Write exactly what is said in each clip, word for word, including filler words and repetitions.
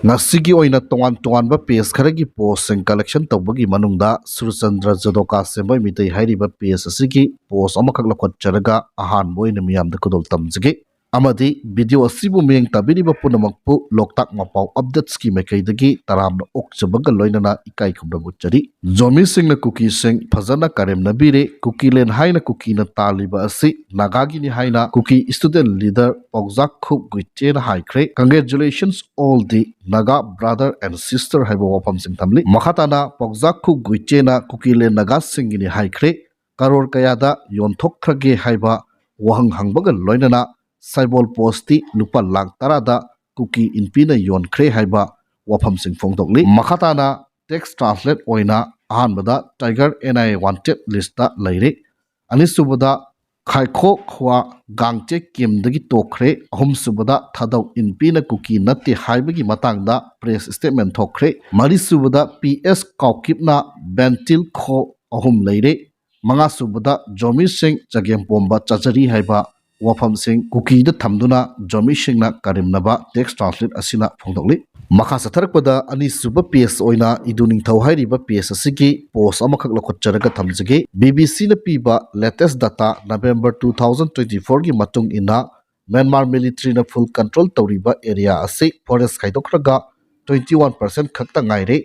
ꯉꯁꯤꯒꯤ ꯑꯣꯏꯅ ꯇꯣꯉꯥꯟ ꯇꯣꯉꯥꯟꯕ ꯄꯦꯖ ꯈꯔꯒꯤ ꯄꯣꯁꯁꯤꯡ ꯀꯂꯦꯛꯁꯟ ꯇꯧꯕꯒꯤ ꯃꯅꯨꯡꯗ ꯁꯨꯔꯆꯟꯗ꯭ꯔ ꯖꯗꯣꯀꯥ ꯁꯦꯝꯕꯩ ꯃꯤꯇꯩ ꯍꯥꯏꯔꯤꯕ ꯄꯦꯖ ꯑꯁꯤꯒꯤ ꯄꯣꯁ ꯑꯃꯈꯛ ꯂꯧꯈꯠꯆꯔꯒ ꯑꯍꯥꯟꯕ ꯑꯣꯏꯅ ꯃꯤꯌꯥꯝꯗ ꯈꯨꯗꯣꯜ ꯇꯝꯖꯒꯦ꯫ ꯑꯃꯗꯤ ꯚꯤꯗꯤꯑꯣ ꯑꯁꯤꯕꯨ ꯃꯤꯠꯌꯦꯡ ꯇꯥꯕꯤꯔꯤꯕ ꯄꯨꯝꯅꯃꯛꯄꯨ ꯂꯣꯛꯇꯥꯛ ꯃꯄꯥꯎ ꯑꯞꯗꯦꯠꯁꯀꯤ ꯃꯥꯏꯀꯩꯗꯒꯤ ꯇꯔꯥꯝꯅ ꯑꯣꯛꯆꯕꯒ ꯂꯣꯏꯅꯅ ꯏꯀꯥꯏ ꯈꯨꯝꯅꯕ ꯎꯠꯆꯔꯤ꯫ ꯖꯣꯃꯤꯁꯤꯡꯅ ꯀꯨꯀꯤꯁꯤꯡ ꯐꯖꯅ ꯀꯔꯦꯝꯅꯕꯤꯔꯦ꯫ ꯀꯨꯀꯤꯂꯦꯟ ꯍꯥꯏꯅ ꯀꯨꯀꯤꯅ ꯇꯥꯜꯂꯤꯕ ꯑꯁꯤ ꯅꯥꯒꯥꯒꯤꯅꯤ ꯍꯥꯏꯅ ꯀꯨꯀꯤ ꯁ꯭ꯇꯨꯗꯦꯟꯠ ꯂꯤꯗꯔ ꯄꯥꯎꯖꯥꯛꯈꯨ ꯒꯨꯏꯆꯦꯅ ꯍꯥꯏꯈ꯭ꯔꯦ꯫ Congratulations all the Naga brother and sister ꯍꯥꯏꯕ ꯋꯥꯐꯝꯁꯤꯡ ꯊꯝꯂꯤ꯫ ꯃꯈꯥ ꯇꯥꯅ ꯄꯥꯎꯖꯥꯛꯈꯨ ꯒꯨꯏꯆꯦꯅ ꯀꯨꯀꯤꯂꯦꯟ ꯅꯥꯒꯥꯁꯤꯡꯒꯤꯅꯤ ꯍꯥꯏꯈ꯭ꯔꯦ꯫ ꯀꯔꯣꯔ ꯀꯌꯥꯗ ꯌꯣꯟꯊꯣꯛꯈ꯭ꯔꯒꯦ ꯍꯥꯏꯕ ꯋꯥꯍꯪ ꯍꯪꯕꯒ ꯂꯣꯏꯅꯅ ꯁꯥꯏꯕꯣꯜ ꯄꯣꯁꯇꯤ ꯂꯨꯄꯥ ꯂꯥꯈ ꯇꯔꯥꯗ ꯀꯨꯀꯤ ꯏꯟꯄꯤꯅ ꯌꯣꯟꯈ꯭ꯔꯦ ꯍꯥꯏꯕ ꯋꯥꯐꯝꯁꯤꯡ ꯐꯣꯡꯗꯣꯛꯂꯤ꯫ ꯃꯈꯥ ꯇꯥꯅ ꯇꯦꯛꯁ ꯇ꯭ꯔꯥꯟꯁꯂꯦꯠ ꯑꯣꯏꯅ ꯑꯍꯥꯟꯕꯗ tiger and I wanted list ꯂꯩꯔꯦ꯫ ꯑꯅꯤꯁꯨꯕꯗ ꯈꯥꯏꯈꯣ ꯈ꯭ꯋꯥ ꯒꯥꯡꯆꯦ ꯀꯦꯝꯗꯒꯤ ꯇꯣꯛꯈ꯭ꯔꯦ꯫ ꯑꯍꯨꯝꯁꯨꯕꯗ ꯊꯥꯗꯧ ꯏꯟꯄꯤꯅ ꯀꯨꯀꯤ ꯅꯠꯇꯦ ꯍꯥꯏꯕꯒꯤ ꯃꯇꯥꯡꯗ ꯄ꯭ꯔꯦꯁ ꯁ꯭ꯇꯦꯠꯃꯦꯟ ꯊꯣꯛꯈ꯭ꯔꯦ꯫ ꯃꯔꯤꯁꯨꯕꯗ ꯄꯤ ꯑꯦꯁ ꯀꯥꯎꯀꯤꯞꯅ ꯕꯦꯟꯇꯤꯜ ꯈꯣ ꯑꯍꯨꯝ ꯂꯩꯔꯦ꯫ ꯃꯉꯥꯁꯨꯕꯗ ꯖꯣꯃꯤꯁꯤꯡ ꯆꯒꯦꯝꯄꯣꯝꯕ ꯆꯥꯖꯔꯤ ꯍꯥꯏꯕ ꯋꯥꯐꯝꯁꯤꯡ ꯀꯨꯀꯤꯗ ꯊꯝꯗꯨꯅ ꯖꯣꯃꯤꯁꯤꯡꯅ ꯀꯔꯦꯝꯅꯕ ꯇꯦꯛꯁ ꯇ꯭ꯔꯥꯟꯁꯂꯦꯠ ꯑꯁꯤꯅ ꯐꯣꯡꯗꯣꯛꯂꯤ꯫ ꯃꯈꯥ ꯆꯠꯊꯔꯛꯄꯗ ꯑꯅꯤꯁꯨꯕ ꯄꯦꯖ ꯑꯣꯏꯅ ꯏꯗꯨ ꯅꯤꯡꯊꯧ ꯍꯥꯏꯔꯤꯕ ꯄꯦꯖ ꯑꯁꯤꯒꯤ ꯄꯣꯁ ꯑꯃꯈꯛ ꯂꯧꯈꯠꯆꯔꯒ ꯊꯝꯖꯒꯦ꯫ ꯕꯤ ꯕꯤ ꯁꯤꯅ ꯄꯤꯕ ꯂꯦꯇꯦꯁ data November two thousand twenty ꯐꯣꯔꯒꯤ ꯃꯇꯨꯡ ꯏꯟꯅ ꯃ꯭ꯌꯥꯟꯃꯥꯔ ꯃꯤꯂꯤꯇ꯭ꯔꯤꯅ ꯐꯨꯜ ꯀꯟꯇ꯭ꯔꯣꯜ ꯇꯧꯔꯤꯕ ꯑꯦꯔꯤꯌꯥ ꯑꯁꯤ ꯐꯣꯔꯦꯁ ꯈꯥꯏꯗꯣꯛꯈ꯭ꯔꯒ ꯇ꯭ꯋꯦꯟꯇꯤ ꯋꯥꯟ ꯄꯥꯔꯁꯦꯟꯠ ꯈꯛꯇ ꯉꯥꯏꯔꯦ꯫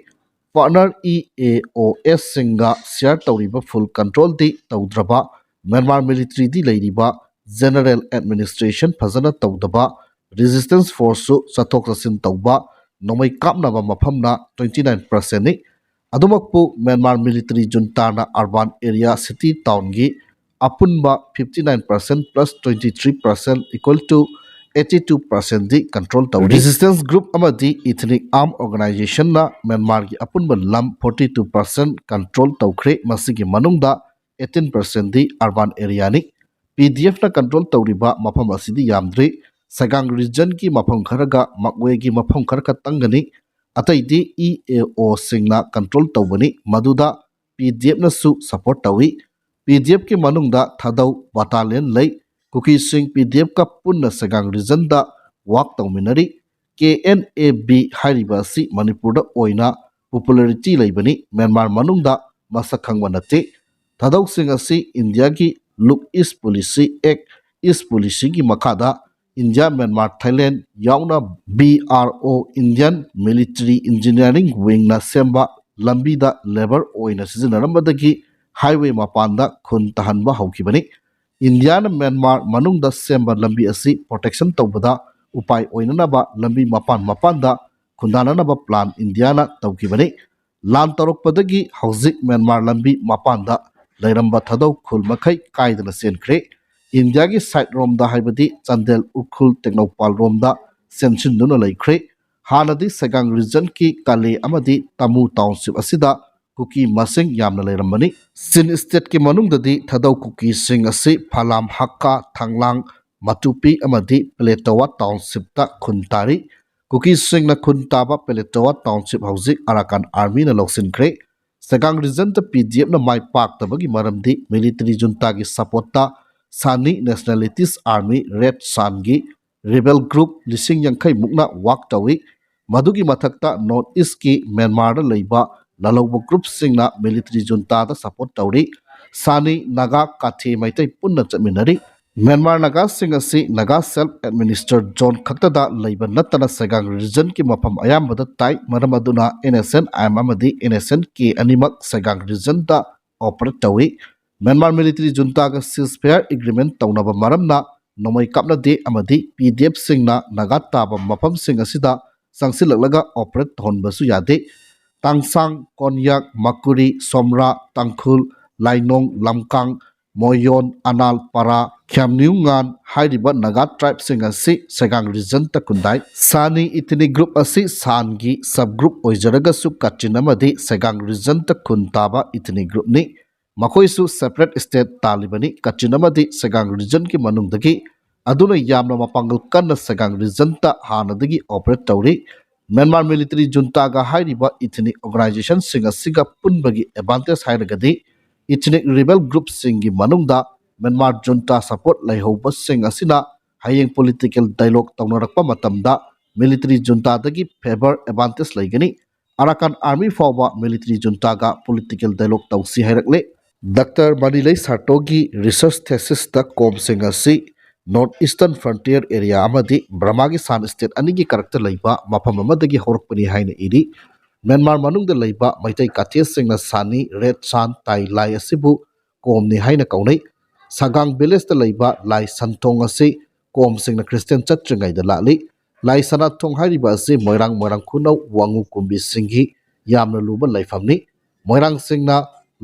ꯄꯥꯔꯠꯅꯔ ꯏ ꯑꯦ ꯑꯣ ꯑꯦꯁꯁꯤꯡꯒ ꯁꯤꯌꯥꯔ ꯇꯧꯔꯤꯕ ꯐꯨꯜ ꯀꯟꯇ꯭ꯔꯣꯜꯗꯤ ꯇꯧꯗ꯭ꯔꯕ ꯃ꯭ꯌꯥꯟꯃꯥꯔ ꯃꯤꯂꯤꯇ꯭ꯔꯤꯗꯤ ꯂꯩꯔꯤꯕ ꯖꯦꯅꯔꯦꯜ ꯑꯦꯗꯃꯤꯅꯤꯁꯇ꯭ꯔꯦꯁꯟ ꯐꯖꯅ ꯇꯧꯗꯕ, ꯔꯦꯖꯤꯁꯇꯦꯟꯁ ꯐꯣꯔꯁꯁꯨ ꯆꯠꯊꯣꯛ ꯆꯠꯁꯤꯟ ꯇꯧꯕ, ꯅꯣꯡꯃꯩ ꯀꯥꯞꯅꯕ ꯃꯐꯝꯅ ꯇ꯭ꯋꯦꯟꯇꯤ ꯅꯥꯏꯟ ꯄꯥꯔꯁꯦꯟꯠꯅꯤ꯫ ꯑꯗꯨꯃꯛꯄꯨ ꯃ꯭ꯌꯥꯟꯃꯥꯔ ꯃꯤꯂꯤꯇꯔꯤ ꯖꯨꯟꯇꯥꯅ ꯑꯔꯕꯥꯟ ꯑꯦꯔꯤꯌꯥ ꯁꯤꯇꯤ ꯇꯥꯎꯟꯒꯤ ꯑꯄꯨꯟꯕ fifty nine percent plus twenty three percent equal to eighty two ꯄꯥꯔꯁꯦꯟꯠꯗꯤ ꯀꯟꯇ꯭ꯔꯣꯜ ꯇꯧꯔꯤ꯫ ꯔꯦꯖꯤꯁꯇꯦꯟꯁ ꯒ꯭ꯔꯨꯞ ꯑꯃꯗꯤ ꯏꯊꯅꯤꯛ ꯑꯥꯔꯝ ꯑꯣꯔꯒꯅꯥꯏꯖꯦꯁꯟꯅ ꯃ꯭ꯌꯥꯟꯃꯥꯔꯒꯤ ꯑꯄꯨꯟꯕ ꯂꯝ ꯐꯣꯔꯇꯤ ꯇꯨ ꯄꯥꯔꯁꯦꯟꯠ ꯀꯟꯇ꯭ꯔꯣꯜ ꯇꯧꯈ꯭ꯔꯦ꯫ ꯃꯁꯤꯒꯤ ꯃꯅꯨꯡꯗ ꯑꯩꯠꯇꯤꯟ ꯄꯥꯔꯁꯦꯟꯠꯗꯤ ꯑꯔꯕꯥꯟ ꯑꯦꯔꯤꯌꯥꯅꯤ꯫ ꯄꯤ ꯗꯤ ꯑꯦꯐꯅ ꯀꯟꯇ꯭ꯔꯣꯜ ꯇꯧꯔꯤꯕ ꯃꯐꯝ ꯑꯁꯤꯗꯤ ꯌꯥꯝꯗ꯭ꯔꯤ꯫ ꯁꯦꯒꯥꯡ ꯔꯤꯖꯟꯒꯤ ꯃꯐꯝ ꯈꯔꯒ ꯃꯛꯋꯦꯒꯤ ꯃꯐꯝ ꯈꯔ ꯈꯛꯇꯪꯒꯅꯤ꯫ ꯑꯇꯩꯗꯤ ꯏ ꯑꯦ ꯑꯣꯁꯤꯡꯅ ꯀꯟꯇ꯭ꯔꯣꯜ ꯇꯧꯕꯅꯤ꯫ ꯃꯗꯨꯗ ꯄꯤ ꯗꯤ ꯑꯦꯐꯅꯁꯨ ꯁꯄꯣꯔꯠ ꯇꯧꯏ꯫ ꯄꯤ ꯗꯤ ꯑꯦꯐꯀꯤ ꯃꯅꯨꯡꯗ ꯊꯥꯗꯧ ꯕꯇꯥꯂꯤꯌꯟ ꯂꯩ꯫ ꯀꯨꯀꯤꯁꯤꯡ ꯄꯤ ꯗꯤ ꯑꯦꯐꯀ ꯄꯨꯟꯅ ꯁꯦꯒꯥꯡ ꯔꯤꯖꯟꯗ ꯋꯥꯛ ꯇꯧꯃꯤꯟꯅꯔꯤ꯫ ꯀꯦ ꯑꯦꯟ ꯑꯦ ꯕꯤ ꯍꯥꯏꯔꯤꯕ ꯑꯁꯤ ꯃꯅꯤꯄꯨꯔꯗ ꯑꯣꯏꯅ popularity ꯂꯩꯕꯅꯤ, ꯃ꯭ꯌꯥꯟꯃꯥꯔ ꯃꯅꯨꯡꯗ ꯃꯁꯛ ꯈꯪꯕ ꯅꯠꯇꯦ꯫ ꯊꯥꯗꯧꯁꯤꯡ ꯑꯁꯤ ꯏꯟꯗꯤꯌꯥꯒꯤ Look East Policy Act, East Policyꯒꯤ ꯃꯈꯥꯗ ꯏꯟꯗꯤꯌꯥ, ꯃ꯭ꯌꯥꯟꯃꯥꯔ, ꯊꯥꯏꯂꯦꯟ ꯌꯥꯎꯅ B R O, Indian Military Engineering Wingꯅ ꯁꯦꯝꯕ ꯂꯝꯕꯤꯗ labour ꯑꯣꯏꯅ ꯁꯤꯖꯤꯟꯅꯔꯝꯕꯗꯒꯤ highway ꯃꯄꯥꯟꯗ ꯈꯨꯟ ꯇꯥꯍꯟꯕ ꯍꯧꯈꯤꯕꯅꯤ꯫ ꯏꯟꯗꯤꯌꯥꯅ ꯃ꯭ꯌꯥꯟꯃꯥꯔ ꯃꯅꯨꯡꯗ ꯁꯦꯝꯕ ꯂꯝꯕꯤ ꯑꯁꯤ protection ꯇꯧꯕꯗ ꯎꯄꯥꯏ ꯑꯣꯏꯅꯅꯕ ꯂꯝꯕꯤ ꯃꯄꯥꯟ ꯃꯄꯥꯟꯗ ꯈꯨꯟꯗꯥꯅꯅꯕ plan ꯏꯟꯗꯤꯌꯥꯅ ꯇꯧꯈꯤꯕꯅꯤ꯫ ꯂꯥꯟ ꯇꯧꯔꯛꯄꯗꯒꯤ ꯍꯧꯖꯤꯛ ꯃ꯭ꯌꯥꯟꯃꯥꯔ ꯂꯝꯕꯤ ꯃꯄꯥꯟꯗ ꯂꯩꯔꯝꯕ ꯊꯥꯗꯧ ꯈꯨꯜ ꯃꯈꯩ ꯀꯥꯏꯗꯅ ꯆꯦꯟꯈ꯭ꯔꯦ꯫ ꯏꯟꯗꯤꯌꯥꯒꯤ side ꯔꯣꯝꯗ, ꯍꯥꯏꯕꯗꯤ ꯆꯥꯟꯗꯦꯜ, ꯎꯈ꯭ꯔꯨꯜ, ꯇꯦꯡꯅꯧꯄꯜ ꯔꯣꯝꯗ ꯆꯦꯟꯁꯤꯟꯗꯨꯅ ꯂꯩꯈ꯭ꯔꯦ꯫ ꯍꯥꯟꯅꯗꯤ ꯁꯦꯒꯥꯡ region ꯀꯤ ꯀꯥꯂꯦ ꯑꯃꯗꯤ ꯇꯥꯃꯨ township ꯑꯁꯤꯗ ꯀꯨꯀꯤ ꯃꯁꯤꯡ ꯌꯥꯝꯅ ꯂꯩꯔꯝꯕꯅꯤ꯫ ꯆꯤꯟ state ꯀꯤ ꯃꯅꯨꯡꯗꯗꯤ ꯊꯥꯗꯧ ꯀꯨꯀꯤꯁꯤꯡ ꯑꯁꯤ ꯐꯥꯂꯥꯝ, ꯍꯛꯀꯥ, ꯊꯥꯡꯂꯥꯡ, ꯃꯇꯨꯄꯤ ꯑꯃꯗꯤ ꯄ꯭ꯂꯦꯇꯣꯋꯥ township ꯇ ꯈꯨꯟ ꯇꯥꯔꯤ꯫ ꯀꯨꯀꯤꯁꯤꯡꯅ ꯈꯨꯟ ꯇꯥꯕ ꯄ꯭ꯂꯦꯇꯣꯋꯥ township ꯍꯧꯖꯤꯛ ꯑꯔꯥꯀꯥꯟ army ꯅ ꯂꯧꯁꯤꯟꯈ꯭ꯔꯦ꯫ ꯁꯦꯒꯥꯡ region ꯇ P D F ꯅ ꯃꯥꯏ ꯄꯥꯛꯇꯕꯒꯤ ꯃꯔꯝꯗꯤ military junta ꯒꯤ support ꯇ ꯁꯥꯅꯤ Nationalities Army, ꯔꯦꯗ ꯁꯥꯟꯒꯤ rebel group ꯂꯤꯁꯤꯡ ꯌꯥꯡꯈꯩ ꯃꯨꯛꯅ work ꯇꯧꯏ꯫ ꯃꯗꯨꯒꯤ ꯃꯊꯛꯇ North East ꯀꯤ ꯃ꯭ꯌꯥꯟꯃꯥꯔꯗ ꯂꯩꯕ ꯂꯥꯜꯍꯧꯕ group ꯁꯤꯡꯅ military junta ꯗ support ꯇꯧꯔꯤ꯫ ꯁꯥꯅꯤ, ꯅꯥꯒꯥ, ꯀꯥꯊꯦ ꯃꯩꯇꯩ ꯄꯨꯟꯅ ꯆꯠꯃꯤꯟꯅꯔꯤ꯫ ꯃ꯭ꯌꯥꯟꯃꯥꯔ ꯅꯥꯒꯥꯁꯤꯡ ꯑꯁꯤ Naga Self Administered Zone ꯈꯛꯇꯗ ꯂꯩꯕ ꯅꯠꯇꯅ ꯁꯦꯒꯥꯡ region ꯀꯤ ꯃꯐꯝ ꯑꯌꯥꯝꯕꯗ ꯇꯥꯏ꯫ ꯃꯔꯝ ꯑꯗꯨꯅ N S N I M ꯑꯃꯗꯤ N S N K ꯑꯅꯤꯃꯛ ꯁꯦꯒꯥꯡ region ꯗ operate ꯇꯧꯏ꯫ ꯃ꯭ꯌꯥꯟꯃꯥꯔ military junta ꯒ ceasefire agreement ꯇꯧꯅꯕ ꯃꯔꯝꯅ ꯅꯣꯡꯃꯩ ꯀꯥꯞꯅꯗꯦ ꯑꯃꯗꯤ P D F ꯁꯤꯡꯅ ꯅꯥꯒꯥ ꯇꯥꯕ ꯃꯐꯝꯁꯤꯡ ꯑꯁꯤꯗ ꯆꯪꯁꯤꯜꯂꯛꯂꯒ operate ꯇꯧꯍꯟꯕꯁꯨ ꯌꯥꯗꯦ꯫ ꯇꯥꯡꯁꯥꯡ, ꯀꯣꯟꯌꯥꯛ, ꯃꯀꯨꯔꯤ, ꯁꯣꯝꯔꯥ, ꯇꯥꯡꯈꯨꯜ, ꯂꯥꯏꯅꯣꯡ, ꯂꯝꯀꯥꯡ, ꯃꯣꯌꯣꯟ, ꯑꯅꯥꯜ, ꯄꯔꯥ, ꯈ꯭ꯌꯥꯝꯅꯤꯎꯉꯥꯟ ꯍꯥꯏꯔꯤꯕ ꯅꯥꯒꯥ tribe ꯁꯤꯡ ꯑꯁꯤ ꯁꯦꯒꯥꯡ region ꯇ ꯈꯨꯟꯗꯥꯏ꯫ ꯁꯥꯅꯤ ethnic group ꯑꯁꯤ ꯁꯥꯟꯒꯤ sub group ꯑꯣꯏꯖꯔꯒꯁꯨ ꯀꯥꯆꯤꯟ ꯑꯃꯗꯤ ꯁꯦꯒꯥꯡ region ꯇ ꯈꯨꯟ ꯇꯥꯕ ethnic group ꯅꯤ꯫ ꯃꯈꯣꯏꯁꯨ separate state ꯇꯥꯜꯂꯤꯕꯅꯤ꯫ ꯀꯥꯆꯤꯟ ꯑꯃꯗꯤ ꯁꯦꯒꯥꯡ region ꯀꯤ ꯃꯅꯨꯡꯗꯒꯤ ꯑꯗꯨꯅ ꯌꯥꯝꯅ ꯃꯄꯥꯡꯒꯜ ꯀꯟꯅ ꯁꯦꯒꯥꯡ region ꯇ ꯍꯥꯟꯅꯗꯒꯤ operate ꯇꯧꯔꯤ꯫ ꯃ꯭ꯌꯥꯟꯃꯥꯔ military junta ꯒ ꯍꯥꯏꯔꯤꯕ ethnic organization ꯁꯤꯡ ꯑꯁꯤꯒ ꯄꯨꯟꯕꯒꯤ advantage ꯍꯥꯏꯔꯒꯗꯤ ethnic rebel group ꯁꯤꯡꯒꯤ ꯃꯅꯨꯡꯗ ꯃ꯭ꯌꯥꯟꯃꯥꯔ junta support ꯂꯩꯍꯧꯕꯁꯤꯡ ꯑꯁꯤꯅ ꯍꯌꯦꯡ political dialogue ꯇꯧꯅꯔꯛꯄ ꯃꯇꯝꯗ ꯃꯤꯂꯤꯇꯔꯤ ꯖꯨꯟꯇꯥꯗꯒꯤ ꯐꯦꯚꯔ ꯑꯦꯗꯚꯥꯟꯇꯦꯖ ꯂꯩꯒꯅꯤ꯫ ꯑꯔꯥꯀꯥꯟ ꯑꯥꯔꯃꯤ ꯐꯥꯎꯕ ꯃꯤꯂꯤꯇꯔꯤ ꯖꯨꯟꯇꯥꯒ ꯄꯣꯂꯤꯇꯤꯀꯦꯜ ꯗꯥꯏꯂꯣꯒ ꯇꯧꯁꯤ ꯍꯥꯏꯔꯛꯂꯦ꯫ ꯗꯥꯛꯇꯔ ꯃꯅꯤꯂꯩ ꯁꯥꯔꯇꯣꯒꯤ ꯔꯤꯁꯔꯆ ꯊꯦꯁꯤꯁꯇ ꯀꯣꯝꯁꯤꯡ ꯑꯁꯤ ꯅꯣꯔꯠ ꯏꯁꯇꯔꯟ ꯐ꯭ꯔꯟꯇꯤꯌꯔ ꯑꯦꯔꯤꯌꯥ ꯑꯃꯗꯤ ꯕꯔꯃꯥꯒꯤ ꯁꯥꯟ ꯁ꯭ꯇꯦꯠ ꯑꯅꯤꯒꯤ ꯀꯔꯛꯇ ꯂꯩꯕ ꯃꯐꯝ ꯑꯃꯗꯒꯤ ꯍꯧꯔꯛꯄꯅꯤ ꯍꯥꯏꯅ ꯏꯔꯤ꯫ ꯃ꯭ꯌꯥꯟꯃꯥꯔ ꯃꯅꯨꯡꯗ ꯂꯩꯕ ꯃꯩꯇꯩ ꯀꯥꯊꯦꯁꯤꯡꯅ ꯁꯥꯅꯤ ꯔꯦꯠ ꯁꯥꯟ ꯇꯥꯏ ꯂꯥꯏ ꯑꯁꯤꯕꯨ ꯀꯣꯝꯅꯤ ꯍꯥꯏꯅ ꯀꯧꯅꯩ꯫ ꯁꯥꯒꯥꯡ ꯚꯤꯂꯦꯖꯇ ꯂꯩꯕ ꯂꯥꯏ ꯁꯟꯊꯣꯡ ꯑꯁꯤ ꯀꯣꯝꯁꯤꯡꯅ ꯈ꯭ꯔꯤꯁꯇꯤꯌꯥꯟ ꯆꯠꯇ꯭ꯔꯤꯉꯩꯗ ꯂꯥꯠꯂꯤ꯫ ꯂꯥꯏ ꯁꯅꯥꯊꯣꯡ ꯍꯥꯏꯔꯤꯕ ꯑꯁꯤ ꯃꯣꯏꯔꯥꯡ, ꯃꯣꯏꯔꯥꯡ ꯈꯨꯅꯧ, ꯋꯥꯉꯨ ꯀꯨꯝꯕꯤꯁꯤꯡꯒꯤ ꯌꯥꯝꯅ ꯂꯨꯕ ꯂꯥꯏꯐꯝꯅꯤ꯫ ꯃꯣꯏꯔꯥꯡꯁꯤꯡꯅ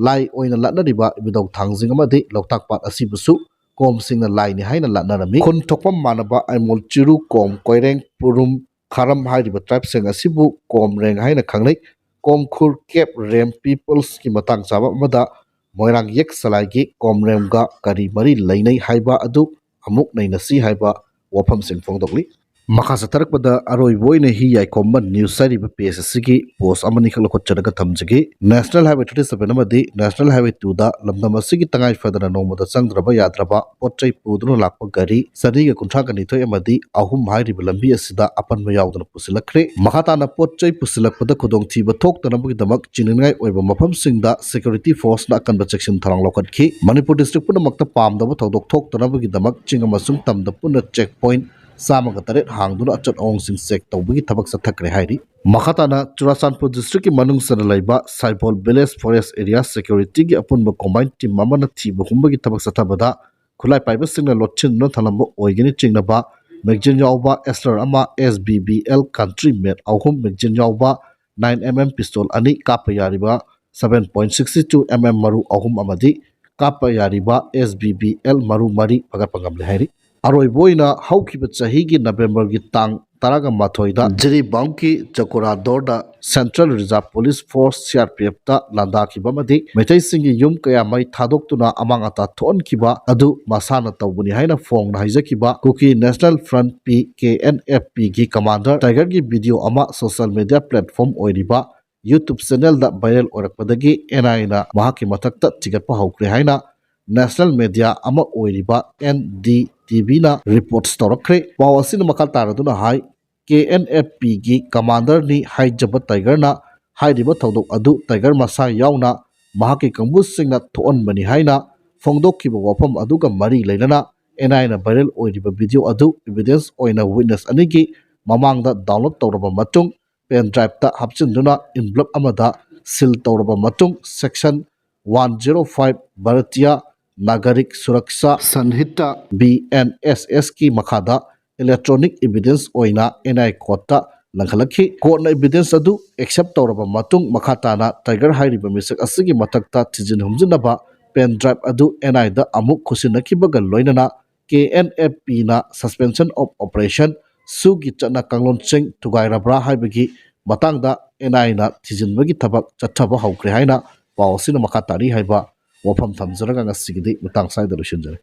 ꯂꯥꯏ ꯑꯣꯏꯅ ꯂꯥꯠꯅꯔꯤꯕ ꯏꯕꯨꯙꯧ ꯊꯥꯡꯖꯤꯡ ꯑꯃꯗꯤ ꯂꯣꯛꯇꯥꯛ ꯄꯥꯠ ꯑꯁꯤꯕꯨꯁꯨ ꯀꯣꯝꯁꯤꯡꯅ ꯂꯥꯏꯅꯤ ꯍꯥꯏꯅ ꯂꯥꯠꯅꯔꯝꯃꯤ꯫ ꯈꯨꯟ ꯊꯣꯛꯐꯝ ꯃꯥꯟꯅꯕ ꯑꯥꯏꯃꯣꯜ, ꯆꯤꯔꯨ, ꯀꯣꯝ, ꯀꯣꯏꯔꯦꯡ, ꯄꯨꯔꯨꯝ, ꯈꯥꯔꯝ ꯍꯥꯏꯔꯤꯕ ꯇ꯭ꯔꯥꯏꯕꯁꯤꯡ ꯑꯁꯤꯕꯨ ꯀꯣꯝꯔꯦꯡ ꯍꯥꯏꯅ ꯈꯪꯅꯩ꯫ ꯀꯣꯝꯈꯨꯔ, ꯀꯦꯞ ꯔꯦꯝ ꯄꯤꯄꯜꯁꯀꯤ ꯃꯇꯥꯡ ꯆꯥꯕ ꯑꯃꯗ ꯃꯣꯏꯔꯥꯡ ꯌꯦꯛ ꯁꯂꯥꯏꯒꯤ ꯀꯣꯝꯔꯦꯝꯒ ꯀꯔꯤ ꯃꯔꯤ ꯂꯩꯅꯩ ꯍꯥꯏꯕ ꯑꯗꯨ ꯑꯃꯨꯛ ꯅꯩꯅꯁꯤ ꯍꯥꯏꯕ ꯋꯥꯐꯝꯁꯤꯡ ꯐꯣꯡꯗꯣꯛꯂꯤ꯫ ꯃꯈꯥ ꯆꯠꯊꯔꯛꯄꯗ ꯑꯔꯣꯏꯕ ꯑꯣꯏꯅ ꯍꯤ ꯌꯥꯏꯈꯣꯝꯕ ꯅ꯭ꯌꯨꯁ ꯍꯥꯏꯔꯤꯕ ꯄꯦꯖ ꯑꯁꯤꯒꯤ ꯄꯣꯁ ꯑꯃꯅꯤꯈꯛ ꯂꯧꯈꯠꯆꯔꯒ ꯊꯝꯖꯒꯦ꯫ ꯅꯦꯁꯅꯦꯜ ꯍꯥꯏꯋꯦ ꯊꯥꯔꯇꯤ ꯁꯚꯦꯟ ꯑꯃꯗꯤ ꯅꯦꯁꯅꯦꯜ ꯍꯥꯏꯋꯦ ꯇꯨꯗ ꯂꯝꯗꯝ ꯑꯁꯤꯒꯤ ꯇꯉꯥꯏ ꯐꯗꯅ ꯅꯣꯡꯃꯗ ꯆꯪꯗ꯭ꯔꯕ ꯌꯥꯗ꯭ꯔꯕ ꯄꯣꯠ ꯆꯩ ꯄꯨꯗꯨꯅ ꯂꯥꯛꯄ ꯒꯥꯔꯤ ꯆꯅꯤꯒ ꯀꯨꯟꯊ꯭ꯔꯥꯒ ꯅꯤꯊꯣꯏ ꯑꯃꯗꯤ ꯑꯍꯨꯝ ꯍꯥꯏꯔꯤꯕ ꯂꯝꯕꯤ ꯑꯁꯤꯗ ꯑꯄꯟꯕ ꯌꯥꯎꯗꯅ ꯄꯨꯁꯤꯜꯂꯛꯈ꯭ꯔꯦ꯫ ꯃꯈꯥ ꯇꯥꯅ ꯄꯣꯠ ꯆꯩ ꯄꯨꯁꯤꯜꯂꯛꯄꯗ ꯈꯨꯗꯣꯡꯊꯤꯕ ꯊꯣꯛꯇꯅꯕꯒꯤꯗꯃꯛ ꯆꯤꯡꯅꯅꯤꯡꯉꯥꯏ ꯑꯣꯏꯕ ꯃꯐꯝꯁꯤꯡꯗ ꯁꯦꯀ꯭ꯌꯨꯔꯤꯇꯤ ꯐꯣꯔꯁꯅ ꯑꯀꯟꯕ ꯆꯦꯛꯁꯤꯟ ꯊꯧꯔꯥꯡ ꯂꯧꯈꯠꯈꯤ꯫ ꯃꯅꯤꯄꯨꯔ ꯗꯤꯁꯇ꯭ꯔꯤꯛ ꯄꯨꯝꯅꯃꯛꯇ ꯄꯥꯝꯗꯕ ꯊꯧꯗꯣꯛ ꯊꯣꯛꯇꯅꯕꯒꯤꯗꯃꯛ ꯆꯤꯡ ꯑꯃꯁꯨꯡ ꯇꯝꯗ ꯄꯨꯟꯅ ꯆꯦꯛ ꯄꯣꯏꯟꯠ ꯆꯥꯝꯃꯒ ꯇꯔꯦꯠ ꯍꯥꯡꯗꯨꯅ ꯑꯆꯠ ꯑꯋꯣꯡꯁꯤꯡ ꯆꯦꯛ ꯇꯧꯕꯒꯤ ꯊꯕꯛ ꯆꯠꯊꯈ꯭ꯔꯦ ꯍꯥꯏꯔꯤ꯫ ꯃꯈꯥ ꯇꯥꯅ ꯆꯨꯔꯥꯆꯥꯟꯄꯨꯔ ꯗꯤꯁꯇ꯭ꯔꯤꯛꯀꯤ ꯃꯅꯨꯡ ꯆꯟꯅ ꯂꯩꯕ ꯁꯥꯏꯕꯣꯜ ꯚꯤꯂꯦꯖ ꯐꯣꯔꯦꯁ꯭ꯠ ꯑꯦꯔꯤꯌꯥ ꯁꯦꯀ꯭ꯌꯨꯔꯤꯇꯤꯒꯤ ꯑꯄꯨꯟꯕ ꯀꯣꯝꯕꯥꯏꯟ ꯇꯤꯝ ꯑꯃꯅ ꯊꯤꯕ ꯍꯨꯝꯕꯒꯤ ꯊꯕꯛ ꯆꯠꯊꯕꯗ ꯈꯨꯠꯂꯥꯏ ꯄꯥꯏꯕꯁꯤꯡꯅ ꯂꯣꯠꯁꯤꯟꯗꯨꯅ ꯊꯝꯂꯝꯕ ꯑꯣꯏꯒꯅꯤ ꯆꯤꯡꯅꯕ ꯃꯦꯒꯖꯤꯟ ꯌꯥꯎꯕ ꯑꯦꯁꯂꯔ ꯑꯃ, ꯑꯦꯁ ꯕꯤ ꯕꯤ ꯑꯦꯜ ꯀꯟꯇ꯭ꯔꯤ ꯃꯦꯠ ꯑꯍꯨꯝ, ꯃꯦꯒꯖꯤꯟ ꯌꯥꯎꯕ ꯅꯥꯏꯟ ꯑꯦꯝ ꯑꯦꯝ ꯄꯤꯁꯇꯣꯜ ꯑꯅꯤ, ꯀꯥꯞꯄ ꯌꯥꯔꯤꯕ seven point sixty two M M ꯃꯔꯨ ꯑꯍꯨꯝ ꯑꯃꯗꯤ ꯀꯥꯞꯄ ꯌꯥꯔꯤꯕ ꯑꯦꯁ ꯕꯤ ꯕꯤ ꯑꯦꯜ ꯃꯔꯨ ꯃꯔꯤ ꯐꯥꯒꯠꯄ ꯉꯝꯂꯦ ꯍꯥꯏꯔꯤ꯫ ꯑꯔꯣꯏꯕ ꯑꯣꯏꯅ ꯍꯧꯈꯤꯕ ꯆꯍꯤꯒꯤ ꯅꯕꯦꯝꯕꯔꯒꯤ ꯇꯥꯡ ꯇꯔꯥꯃꯥꯊꯣꯏꯗ ꯖꯤꯔꯤꯕꯥꯝꯒꯤ ꯆꯀꯣꯔꯥꯗꯣꯔꯗ central reserve police force, C R P ꯑꯦꯐꯇ ꯂꯥꯟꯗꯥꯈꯤꯕ ꯑꯃꯗꯤ ꯃꯩꯇꯩꯁꯤꯡꯒꯤ ꯌꯨꯝ ꯀꯌꯥ ꯃꯩ ꯊꯥꯗꯣꯛꯇꯨꯅ ꯑꯃꯥꯡ ꯑꯇꯥ ꯊꯣꯛꯍꯟꯈꯤꯕ ꯑꯗꯨ ꯃꯁꯥꯅ ꯇꯧꯕꯅꯤ ꯍꯥꯏꯅ ꯐꯣꯡꯅ ꯍꯥꯏꯖꯈꯤꯕ Kuki national front, P K N F ꯄꯤꯒꯤ ꯀꯃꯥꯟꯗꯔ ꯇꯥꯏꯒꯔꯒꯤ ꯚꯤꯗꯤꯑꯣ ꯑꯃ ꯁꯣꯁꯤꯌꯦꯜ ꯃꯤꯗꯤꯌꯥ ꯄ꯭ꯂꯦꯠꯐꯣꯔꯝ ꯑꯣꯏꯔꯤꯕ ꯌꯨꯇ꯭ꯌꯨꯕ ꯆꯦꯅꯦꯜꯗ ꯚꯥꯏꯔꯦꯜ ꯑꯣꯏꯔꯛꯄꯗꯒꯤ ꯑꯦꯟ ꯑꯥꯏ ꯑꯦꯅ ꯃꯍꯥꯛꯀꯤ ꯃꯊꯛꯇ ꯊꯤꯒꯠꯄ ꯍꯧꯈ꯭ꯔꯦ ꯍꯥꯏꯅ ꯅꯦꯁꯅꯦꯜ ꯃꯦꯗꯤꯌꯥ ꯑꯃ ꯑꯣꯏꯔꯤꯕ ꯑꯦꯟ ꯗꯤ ꯇꯤ ꯚꯤꯅ ꯔꯤꯄꯣꯔꯠꯁ ꯇꯧꯔꯛꯈ꯭ꯔꯦ꯫ ꯄꯥꯎ ꯑꯁꯤꯅ ꯃꯈꯥ ꯇꯥꯔꯗꯨꯅ ꯍꯥꯏ, ꯀꯦ ꯑꯦꯟ ꯑꯦꯐ ꯄꯤꯒꯤ ꯀꯃꯥꯟꯗꯔꯅꯤ ꯍꯥꯏꯖꯕ ꯇꯥꯏꯒꯔꯅ ꯍꯥꯏꯔꯤꯕ ꯊꯧꯗꯣꯛ ꯑꯗꯨ ꯇꯥꯏꯒꯔ ꯃꯁꯥ ꯌꯥꯎꯅ ꯃꯍꯥꯛꯀꯤ ꯀꯥꯡꯕꯨꯁꯤꯡꯅ ꯊꯣꯛꯍꯟꯕꯅꯤ ꯍꯥꯏꯅ ꯐꯣꯡꯗꯣꯛꯈꯤꯕ ꯋꯥꯐꯝ ꯑꯗꯨꯒ ꯃꯔꯤ ꯂꯩꯅꯅ ꯑꯦꯟ ꯑꯥꯏ ꯑꯦꯅ viral ꯑꯣꯏꯔꯤꯕ video ꯑꯗꯨ evidence ꯑꯣꯏꯅ witness ꯑꯅꯤꯒꯤ ꯃꯃꯥꯡꯗ download ꯇꯧꯔꯕ ꯃꯇꯨꯡ, pen driveꯇ ꯍꯥꯞꯆꯤꯟꯗꯨꯅ envelope ꯑꯃꯗ seal ꯇꯧꯔꯕ ꯃꯇꯨꯡ, section one zero five Bharatiya Nagarik Suraksha Sanhita, B N S S ꯀꯤ ꯃꯈꯥꯗ electronic evidence ꯑꯣꯏꯅ ꯑꯦꯟ ꯑꯥꯏ courtꯇ ꯂꯪꯈꯠꯂꯛꯈꯤ꯫ Courtꯅ evidence ꯑꯗꯨ accept ꯇꯧꯔꯕ ꯃꯇꯨꯡ, ꯃꯈꯥ ꯇꯥꯅ ꯇꯥꯏꯒꯔ ꯍꯥꯏꯔꯤꯕ ꯃꯤꯁꯛ ꯑꯁꯤꯒꯤ ꯃꯊꯛꯇ ꯊꯤꯖꯤꯟ ꯍꯨꯝꯖꯤꯟꯅꯕ pen drive ꯑꯗꯨ ꯑꯦꯟ ꯑꯥꯏꯗ ꯑꯃꯨꯛ ꯈꯨꯠꯁꯤꯟꯅꯈꯤꯕꯒ ꯂꯣꯏꯅꯅ ꯀꯦ ꯑꯦꯟ ꯑꯦꯐ ꯄꯤꯅ suspension of operation, ꯁꯨꯒꯤ ꯆꯠꯅ ꯀꯥꯡꯂꯣꯟꯁꯤꯡ ꯊꯨꯒꯥꯏꯔꯕ꯭ꯔꯥ ꯍꯥꯏꯕꯒꯤ ꯃꯇꯥꯡꯗ ꯑꯦꯟ ꯑꯥꯏꯅ ꯊꯤꯖꯤꯟꯕꯒꯤ ꯊꯕꯛ ꯆꯠꯊꯕ ꯍꯧꯈ꯭ꯔꯦ ꯍꯥꯏꯅ ꯄꯥꯎ ꯑꯁꯤꯅ ꯃꯈꯥ ꯇꯥꯔꯤ ꯍꯥꯏꯕ ꯋꯥꯐꯝ ꯊꯝꯖꯔꯒ ꯉꯁꯤꯒꯤꯗꯤ ꯃꯇꯥꯡ ꯁ꯭ꯋꯥꯏꯗ ꯂꯣꯏꯁꯤꯟꯖꯔꯦ꯫